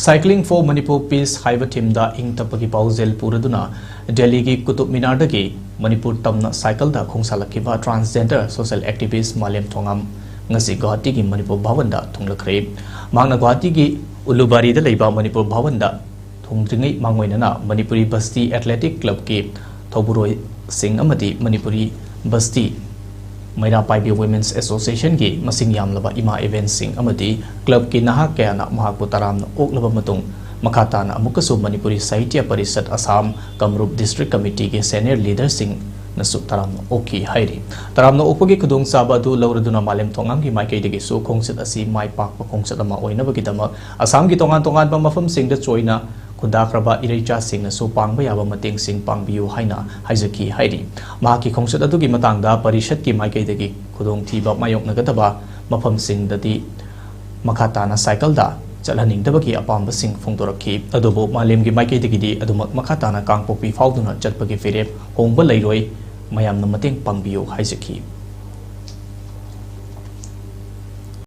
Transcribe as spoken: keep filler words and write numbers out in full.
Cycling for Manipur Peace ꯍꯥꯏꯕ ꯊꯤꯝꯗ ꯏꯪ ꯇꯞꯄꯒꯤ ꯄꯥꯎꯖꯦꯜ ꯄꯨꯔꯗꯨꯅ ꯗꯦꯜꯂꯤꯒꯤ ꯀꯨꯇꯨꯕ ꯃꯤꯅꯥꯔꯗꯒꯤ ꯃꯅꯤꯄꯨꯔ ꯇꯝꯅ ꯁꯥꯏꯀꯜꯗ ꯈꯣꯡꯁꯥꯜꯂꯛꯈꯤꯕ transgender social activist ꯃꯥꯂꯦꯝ ꯊꯣꯉꯥꯝ ꯉꯁꯤ ꯒꯨꯋꯥꯍꯥꯇꯤꯒꯤ ꯃꯅꯤꯄꯨꯔ ꯚꯋꯟꯗ ꯊꯨꯡꯂꯈ꯭ꯔꯦ꯫ ꯃꯍꯥꯛꯅ ꯒꯨꯋꯥꯍꯥꯇꯤꯒꯤ ꯎꯂꯨꯕꯥꯔꯤꯗ ꯂꯩꯕ ꯃꯅꯤꯄꯨꯔ ꯚꯋꯟꯗ ꯊꯨꯡꯗ꯭ꯔꯤꯉꯩ ꯃꯥꯡꯑꯣꯏꯅꯅ ꯃꯅꯤꯄꯨꯔꯤ ꯕꯁꯇꯤ Athletic Clubꯀꯤ ꯊꯧꯕꯨꯔꯣꯏꯁꯤꯡ ꯑꯃꯗꯤ ꯃꯅꯤꯄꯨꯔꯤ ꯕꯁꯇꯤ ꯃꯩꯔꯥ ꯄꯥꯏꯕꯤ Women's Associationꯒꯤ ꯃꯁꯤꯡ ꯌꯥꯝꯂꯕ ꯏꯃꯥ ꯏꯕꯦꯟꯁꯤꯡ ꯑꯃꯗꯤ clubꯀꯤ ꯅꯍꯥ ꯀꯌꯥꯅ ꯃꯍꯥꯛꯄꯨ ꯇꯔꯥꯝꯅ ꯑꯣꯛꯂꯕ ꯃꯇꯨꯡ, ꯃꯈꯥ ꯇꯥꯅ ꯑꯃꯨꯛꯀꯁꯨ ꯃꯅꯤꯄꯨꯔꯤ ꯁꯥꯍꯤꯇ꯭ꯌ ꯄꯔꯤꯁꯠ ꯑꯁꯥꯝ ꯀꯥꯃꯔꯨꯞ district committeeꯒꯤ senior leaderꯁꯤꯡꯅꯁꯨ ꯇꯔꯥꯝꯅ ꯑꯣꯛꯈꯤ ꯍꯥꯏꯔꯤ꯫ ꯇꯔꯥꯝꯅ ꯑꯣꯛꯄꯒꯤ ꯈꯨꯗꯣꯡꯆꯥꯕ ꯑꯗꯨ ꯂꯧꯔꯗꯨꯅ ꯃꯥꯂꯦꯝ ꯊꯣꯉꯥꯝꯒꯤ ꯃꯥꯏꯀꯩꯗꯒꯤꯁꯨ ꯈꯣꯡꯆꯠ ꯑꯁꯤ ꯃꯥꯏ ꯄꯥꯛꯄ ꯈꯣꯡꯆꯠ ꯑꯃ ꯑꯣꯏꯅꯕꯒꯤꯗꯃꯛ ꯑꯁꯥꯝꯒꯤ ꯇꯣꯉꯥꯟ ꯇꯣꯉꯥꯟꯕ ꯃꯐꯝꯁꯤꯡꯗ ꯆꯣꯏꯅ ꯈꯨꯟꯗꯥꯈ꯭ꯔꯕ ꯏꯔꯩꯆꯥꯁꯤꯡꯅꯁꯨ ꯄꯥꯡꯕ ꯌꯥꯕ ꯃꯇꯦꯡꯁꯤꯡ ꯄꯥꯡꯕꯤꯌꯨ ꯍꯥꯏꯅ ꯍꯥꯏꯖꯈꯤ ꯍꯥꯏꯔꯤ꯫ ꯃꯍꯥꯛꯀꯤ ꯈꯣꯡꯆꯠ ꯑꯗꯨꯒꯤ ꯃꯇꯥꯡꯗ ꯄꯔꯤꯁꯠꯀꯤ ꯃꯥꯏꯀꯩꯗꯒꯤ ꯈꯨꯗꯣꯡꯊꯤꯕ ꯃꯥꯌꯣꯛꯅꯒꯗꯕ ꯃꯐꯝꯁꯤꯡꯗꯗꯤ ꯃꯈꯥ ꯇꯥꯅ ꯁꯥꯏꯀꯜꯗ ꯆꯠꯍꯟꯅꯤꯡꯗꯕꯒꯤ ꯑꯄꯥꯝꯕꯁꯤꯡ ꯐꯣꯡꯗꯣꯔꯛꯈꯤ꯫ ꯑꯗꯨꯕꯨ ꯃꯥꯂꯦꯝꯒꯤ ꯃꯥꯏꯀꯩꯗꯒꯤꯗꯤ ꯑꯗꯨꯃꯛ ꯃꯈꯥ ꯇꯥꯅ ꯀꯥꯡꯄꯣꯛꯄꯤ ꯐꯥꯎꯗꯨꯅ ꯆꯠꯄꯒꯤ ꯐꯤꯔꯦꯞ ꯍꯣꯡꯕ ꯂꯩꯔꯣꯏ, ꯃꯌꯥꯝꯅ ꯃꯇꯦꯡ ꯄꯥꯡꯕꯤꯌꯨ ꯍꯥꯏꯖꯈꯤ꯫